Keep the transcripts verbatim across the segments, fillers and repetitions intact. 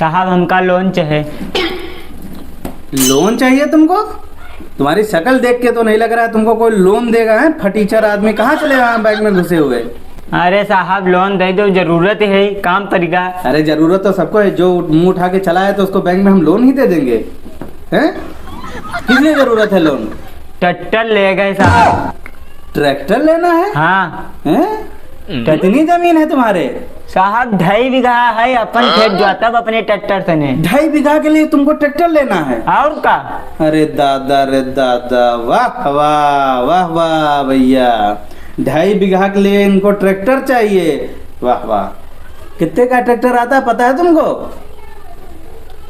साहब, हमका लोन चाहे। लोन चाहिए तुमको? तुम्हारी शकल देख के तो नहीं लग रहा है तुमको कोई लोन देगा, है फटीचर आदमी। कहाँ चले आए बैंक में घुसे हुए? अरे साहब, लोन दे दो, जरूरत है, काम पड़ेगा। अरे, जरूरत तो सबको है, जो मुंह उठा के चला है तो उसको बैंक में हम लोन ही दे देंगे, हैं? किस लिए जरूरत है लोन? ट्रैक्टर ले गए साहब। ट्रैक्टर लेना है? हाँ। हैं? कितनी जमीन है तुम्हारे? साहब, ढाई बीघा है, अपन खेत जोतब अपने ट्रैक्टर से ने। ढाई बीघा के लिए तुमको ट्रैक्टर लेना है? और का? अरे दादा रे दादा, वाह, वाह, वाह, वाह भैया, ढाई बीघा के लिए इनको ट्रैक्टर चाहिए। वाह, वाह। कितने का ट्रैक्टर आता है, पता है तुमको?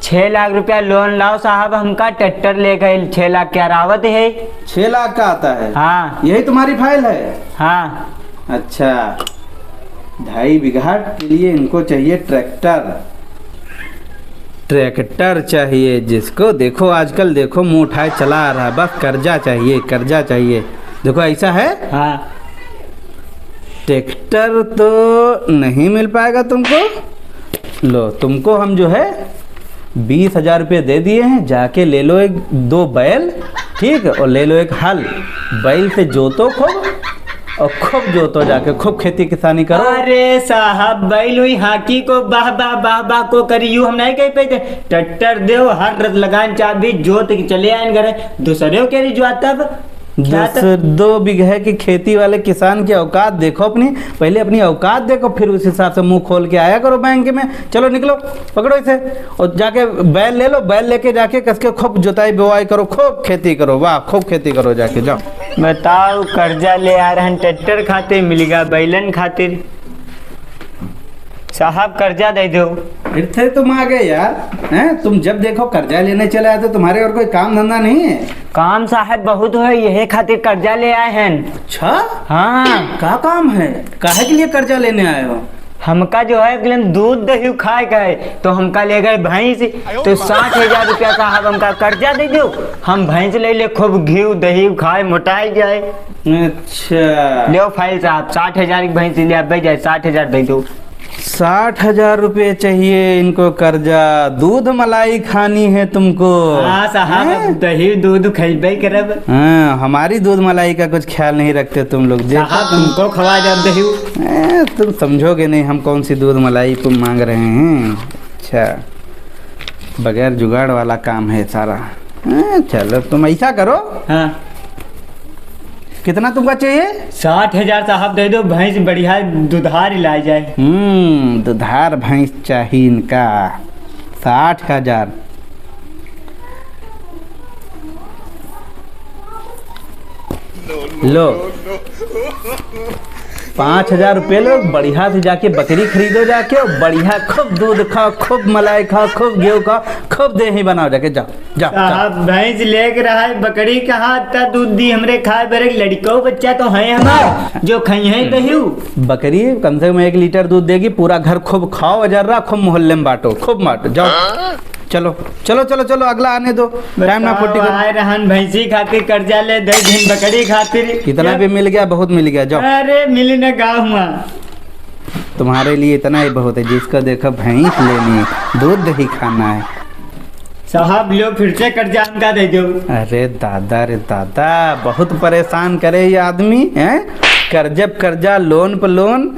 छह लाख रुपया लोन लाओ साहब, हमका ट्रैक्टर ले गए, छह लाख क्या रावत है। छह लाख का आता है? हाँ। यही तुम्हारी फाइल है? हाँ। अच्छा, ढाई बीघा के लिए इनको चाहिए ट्रैक्टर। ट्रैक्टर चाहिए जिसको, देखो आजकल, देखो, मुंह उठाए चला आ रहा है, बस कर्जा चाहिए, कर्जा चाहिए। देखो, ऐसा है? हाँ। ट्रैक्टर तो नहीं मिल पाएगा तुमको। लो, तुमको हम जो है बीस हजार रुपये दे दिए हैं, जाके ले लो एक दो बैल, ठीक है, और ले लो एक हल। बैल से जोतो खूब, और खूब जोतो जाके, खूब खेती किसानी करो। अरे साहब, बैल हुई हाकी को बाह बाह बाह बाह को करी, यू हम नहीं कह पाते। ट्रैक्टर देव, हर रत लगान चाबी, जोत के चले आए घरे, दूसरे के रिजवा तब। क्या दस, तक? दो बीघे की खेती वाले किसान की औकात देखो अपनी, पहले अपनी औकात देखो, फिर उस हिसाब से मुंह खोल के आया करो बैंक में। चलो निकलो, पकड़ो इसे और जाके बैल ले लो, बैल लेके जाके कसके खूब जुताई बुआई करो, खूब खेती करो, वाह, खूब खेती करो जाके, जाओ। बताओ, कर्जा ले आ रहन ट्रैक्टर खातिर, मिल गया बैलन खातिर। साहब, कर्जा दे दो। फिर से तुम आ गए यार, हैं? तुम जब देखो कर्जा लेने चले आते, तुम्हारे और कोई काम धंधा नहीं है? काम साहब बहुत है, यही खातिर कर्जा ले आए हैं। अच्छा? हाँ। का काम है? काहे के लिए कर्जा लेने आए हो? हमका जो है एकदम दूध दही खाए का है, तो हमका ले गए भैंस, तो साठ हजार रुपया साहब हमका कर्जा दे दो, हम भैंस ले ले, खूब घी दही खाए, मोटाई जाए। अच्छा। लो फाइल साहब, साठ हजार की भैंस ले, अब जाए, साठ हजार दे दो। साठ हजार रुपये चाहिए इनको कर्जा, दूध मलाई खानी है तुमको। हाँ साहब, हैं? अब दही दूध खइबे करब। हाँ, हमारी दूध मलाई का कुछ ख्याल नहीं रखते तुम लोग। देखो साहब, तुम तुमको खवा जाब दही। ए, तुम समझोगे नहीं हम कौन सी दूध मलाई तुम मांग रहे हैं। अच्छा, बगैर जुगाड़ वाला काम है सारा। ए, चलो तुम ऐसा करो। हाँ। कितना तुमका चाहिए? साठ हजार साहब दे दो, भैंस बढ़िया दुधार लाई जाए। हम्म, दुधार भैंस चाहिए इनका, साठ हजार। लो, पाँच हजार रुपये लो, बढ़िया से जाके बकरी खरीदो जाके, और बढ़िया खूब दूध खाओ, खूब मलाई खाओ, खूब घी खाओ, खूब देही बनाओ जाके, जाओ। जा, जा। साहब, भैंस लेके रहा है, बकरी कहाँ इतना दूध दी हमरे खाए बरे? लड़को बच्चा तो है हमार, जो खाई है दही। बकरी कम से कम एक लीटर दूध देगी, पूरा घर खूब खाओ, अजर्रा खूब मोहल्ले में बांटो, खूब बांटो, जाओ। चलो, चलो, चलो, चलो, अगला आने दो, टाइम ना बताओ, खोटी करो। आए रहन भैंसी खातिर कर्जा ले, दे दिन बकरी खातिर। कितना भी मिल गया, बहुत मिल गया, जाओ। अरे, मिली ना गाँव हुआ। तुम्हारे लिए इतना ही बहुत है, जिसको देखो भैंस लेनी है, दूध दही खाना है। साहब, लो फिर से कर्जा हमका दे दो। अरे दादा रे दादा, बहुत परेशान करे ये आदमी, हैं? कर्जब कर्जा, लोन पे लोन।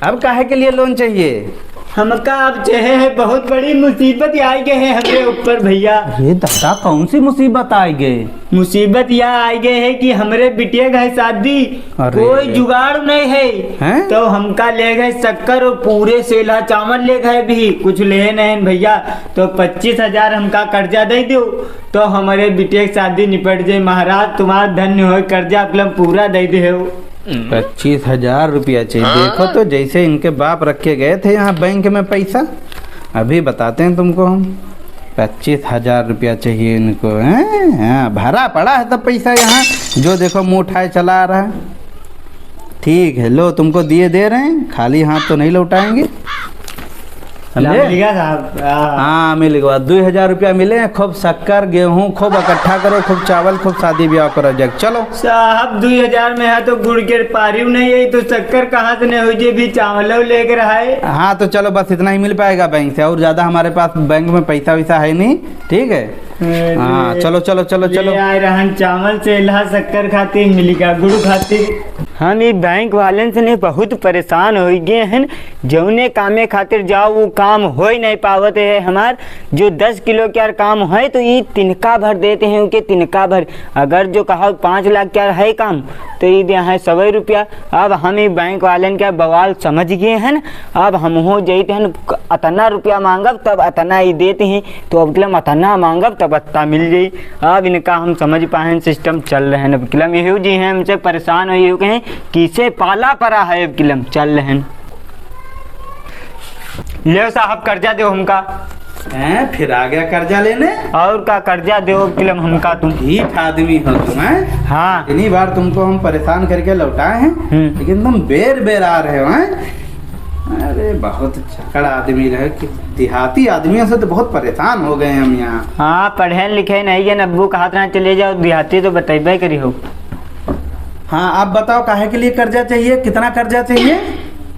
अब काहे के लिए लोन चाहिए? हमका अब चाहे है, बहुत बड़ी मुसीबत आई गए है हमरे ऊपर भैया। ये दादा, कौन सी मुसीबत आई गए? मुसीबत यह आई गए है कि हमरे बिटिया का है शादी, अरे कोई रे। जुगाड़ नहीं है। हैं? तो हमका ले गए शक्कर और पूरे सेला चावल ले गए भी, कुछ ले नहीं भैया। तो पच्चीस हजार हमका कर्जा दे दो, तो हमरे बिटिया की शादी निपट जाए। महाराज, तुम्हारा धन्य हो, कर्जा अपना पूरा दे दे हो। पच्चीस हजार रुपया चाहिए। हाँ? देखो तो, जैसे इनके बाप रख के गए थे यहाँ बैंक में पैसा, अभी बताते हैं तुमको हम। पच्चीस हजार रुपया चाहिए इनको, हैं? हाँ, भरा पड़ा है तब पैसा यहाँ, जो देखो मुंह उठाए चला आ रहा है। ठीक है, लो, तुमको दिए दे रहे हैं, खाली हाथ तो नहीं लौटाएंगे। समझे? मिल गया साहब, हाँ। हाँ, मिल गया। दुई हजार रुपया मिले हैं, खूब शक्कर, गेहूँ, खूब इकट्ठा करो, खूब चावल, खूब शादी ब्याह करो जग। चलो। साहब, दुई हजार में है तो गुड़ के पारियो नहीं है, तो शक्कर कहाँ से नहीं हुई, जे भी चावलो लेके रहा है। हाँ, तो चलो, बस इतना ही मिल पाएगा बैंक से, और ज्यादा हमारे पास बैंक में पैसा वैसा है नहीं, ठीक है? अरे। हाँ, चलो, चलो, चलो, ले चलो। आए रहन चावल से, इल्हा शक्कर खातिर मिलिगा, गुड़ खातिर। हम ई बैंक वालन से नहीं बहुत परेशान होइ गए हैं, जौने कामे खातिर जाओ वो काम होइ नहीं पावत है हमार। जो दस किलो के यार काम है तो ई तिनका भर देते हैं, उनके तिनका भर। अगर जो कहा पाँच लाख के यार है काम तो ई दे हैं सौ रुपया। अब हम ई बैंक वालन के बवाल समझ गए हैं, अब हम हो जाते हैं अतना रुपया मांगब तब अतना ई देते हैं। तो अब किलम अतना मांगब तब अतना मिल जाई। अब इनका हम समझ पाए हैं, सिस्टम चल रहे हैं। अब किलम यही जी हैं हमसे परेशान हो, यही कहें किसे पाला पड़ा है, अब किलम चल रहे हैं। ले साहब कर्जा दो हमका। हैं, फिर आ गया कर्जा लेने? और का कर्जा दो अब किलम हमका तुम? ढीठ आदमी हो तुम, हैं? हाँ। इतनी बार तुमको हम परेशान करके लौटाए हैं, हम्म। लेकिन तुम बेर बेर आ रहे हो, हैं? अरे, बहुत चकड़ आदमी रहे कि देहाती आदमियों से तो बहुत परेशान हो गए हम यहाँ। हाँ, पढ़े लिखे नहीं है, नब्बू कहा था चले जाओ देहाती, तो बतैबे करी हो। हाँ, आप बताओ काहे के लिए कर्जा चाहिए, कितना कर्जा चाहिए?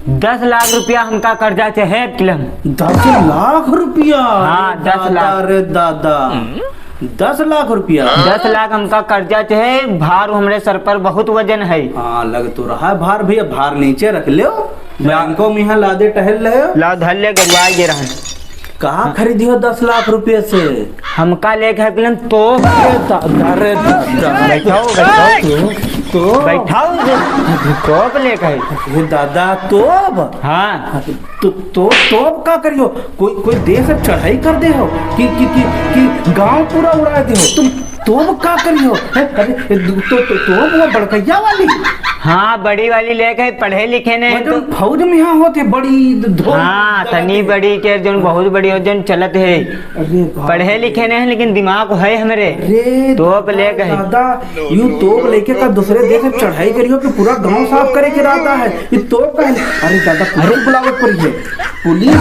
दस लाख रुपया हमका कर्जा चाहिए किलम। दस लाख रुपया? हाँ, अरे दस लाख। दादा रे दादा। हम्म। दस लाख रुपया? दस लाख हमका कर्जा चाहे, भार हमरे सर पर बहुत वजन है। हाँ, लग तो रहा है भार भैया, भार नीचे रख लो। बैंकों में यहाँ लादे टहल रहे हो। ला धर ले, गरुआ ये रहन। कहाँ खरीदी हो दस लाख रुपये से? हमका लेके है किलम तोप। अरे दादा रे दादा। बैठाओ, बैठाओ। तो, तो। बैठाओ, तोप लेके है। हे दादा, तोप? हाँ। तो, तो, तोप का करियो? कोई, कोई देश से चढ़ाई कर दे हो कि, कि, कि, कि गांव पूरा उड़ा दे हो? तुम तोप का करियो? हैं? अरे, तो, तो, तो, तोप वो बड़कैया वाली? हाँ, बड़ी वाली लेके पढ़े लिखे ने वो जो तो फौज में यहाँ होते, बड़ी धोप हाँ, लगा तनी के। बड़ी के, जो बहुत बड़ी हो, जो चलत है। अरे बाप पढ़े रे। लिखे ने, लेकिन दिमाग है हमरे। अरे तोप लेके है। दादा, यूं तोप लेके का दूसरे देश में चढ़ाई करियो कि पूरा गांव साफ करे के रहता है। ये तोप का है? अरे दादा, पुलिस बुलावे पड़ी है। पुलिस?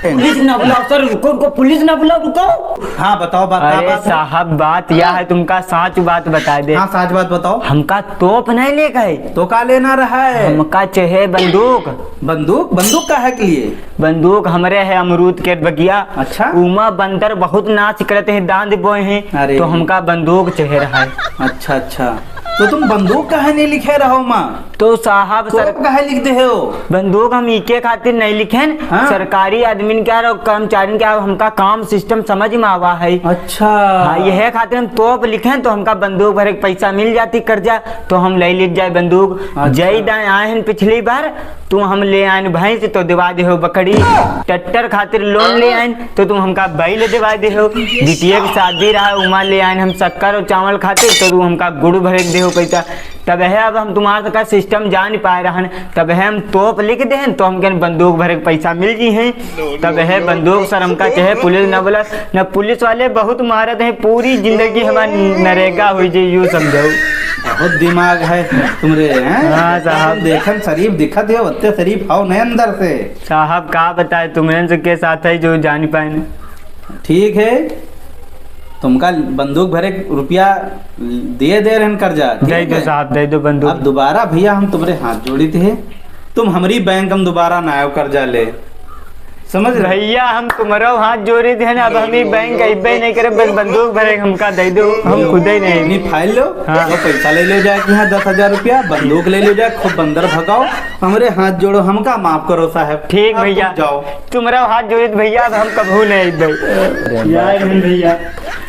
पुलिस ना बुलाओ सर, रुको, रुको, पुलिस ना बुलाओ, रुको। हाँ, बताओ बात, क्या अरे बात है? साहब, बात यह है, तुमका साच बात बताइ दे। हाँ, साच बात बताओ। हमका तोप नहीं लेके है। तो का लेना रहा है? हमका चाहे बंदूक। बंदूक? बंदूक काहे के लिए? बंदूक हमरे है अमरूद के बगिया। अच्छा। उमा बंदर बहुत नाच करते हैं, दांद बोए हैं। अरे। तो हमका बंदूक चाहे रहा है। अच्छा, अच्छा। तो तुम बंदूक काहे नहीं लिखे रहो माँ? तो साहब, सर तोप काहे लिख दे हो? बंदूक हम इके खातिर नहीं लिखेन। हाँ। सरकारी आदमी के और कर्मचारी के, अब हमका काम सिस्टम समझ में आवा है। अच्छा। हाँ, यह खातिर हम तोप लिखेन तो हमका बंदूक भरे के पैसा मिल जाती कर्जा, तो हम ले लिख जाए बंदूक। अच्छा। जय दाएं आए हैं पिछली बार, तू हम ले आइन भैंस तो दिवा दे हो बकरी, ट्रैक्टर खातिर लोन ले आइन तो तुम हमका बैल दिवा दे हो, बिटिया के शादी रहा उमा ले आइन हम शक्कर और चावल खातिर तो तू हमका गुड़ भरे के दे हो पैसा। तब है अब हम तुम्हारा सबका सिस्टम जान पाए रहन, तब है हम तोप लिख देहन तो हमके बंदूक भरे के पैसा मिल जी हैं। तब है बंदूक सर हमका चाहे पुलिस न बोला, न पुलिस वाले बहुत मारत हैं, पूरी जिंदगी हमार नरेगा हुई जी, यूं समझो। बहुत दिमाग है तुमरे, हैं? हाँ साहब। देखन शरीफ दिखत हो, ओत्ते शरीफ हो नहीं अंदर से। साहब का बताए, तुमरे से के साथ है जो जान पाए न। ठीक है, तुमका बंदूक भरे रुपया दे दे रहन कर्जा, ठीक दे दो है? साहब, दे दो बंदूक। अब दोबारा भैया हम तुमरे हाथ जोड़ी थे, तुम हमरी बैंक में दोबारा ना आयो कर्जा ले। समझ रहे? भैया, हम तुम्हारा हाथ जोड़ी थे ना, अब हम ही बैंक अइबे नहीं करे, बस बंदूक भरे हमका दे दो, हम खुदे नहीं। अपनी फाइल लो, हाँ। वो पैसा ले लो जाए कि हाँ, दस हजार रुपया, बंदूक ले लो जाए, खूब बंदर भगाओ, हमरे हाथ जोड़ो, हमका माफ करो साहब। ठीक अब भैया। तुम जाओ। तुम्हारा हाथ जोड़ी थे भैया, अब हम कबहू नहीं अइबे। जय हिंद भैया।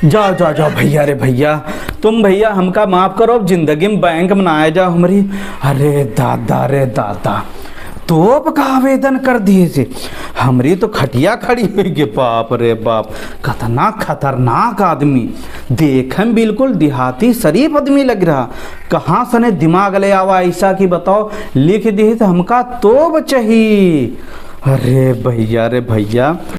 जाओ, जाओ, जाओ भैया रे भैया, तुम भैया हमका माफ करो, अब जिंदगी में बैंक में ना आए जाओ हमरी। अरे दादा रे दादा, तोप का आवेदन कर दिए से, हमरी तो खटिया खड़ी हुई गे। बाप रे बाप, कतना खतरनाक आदमी, देखे में बिल्कुल देहाती शरीफ आदमी लग रहा। कहाँ से ने दिमाग ले आवा ऐसा कि बताओ, लिख दिए से हमका तोप चाहिए। अरे भैया रे भैया,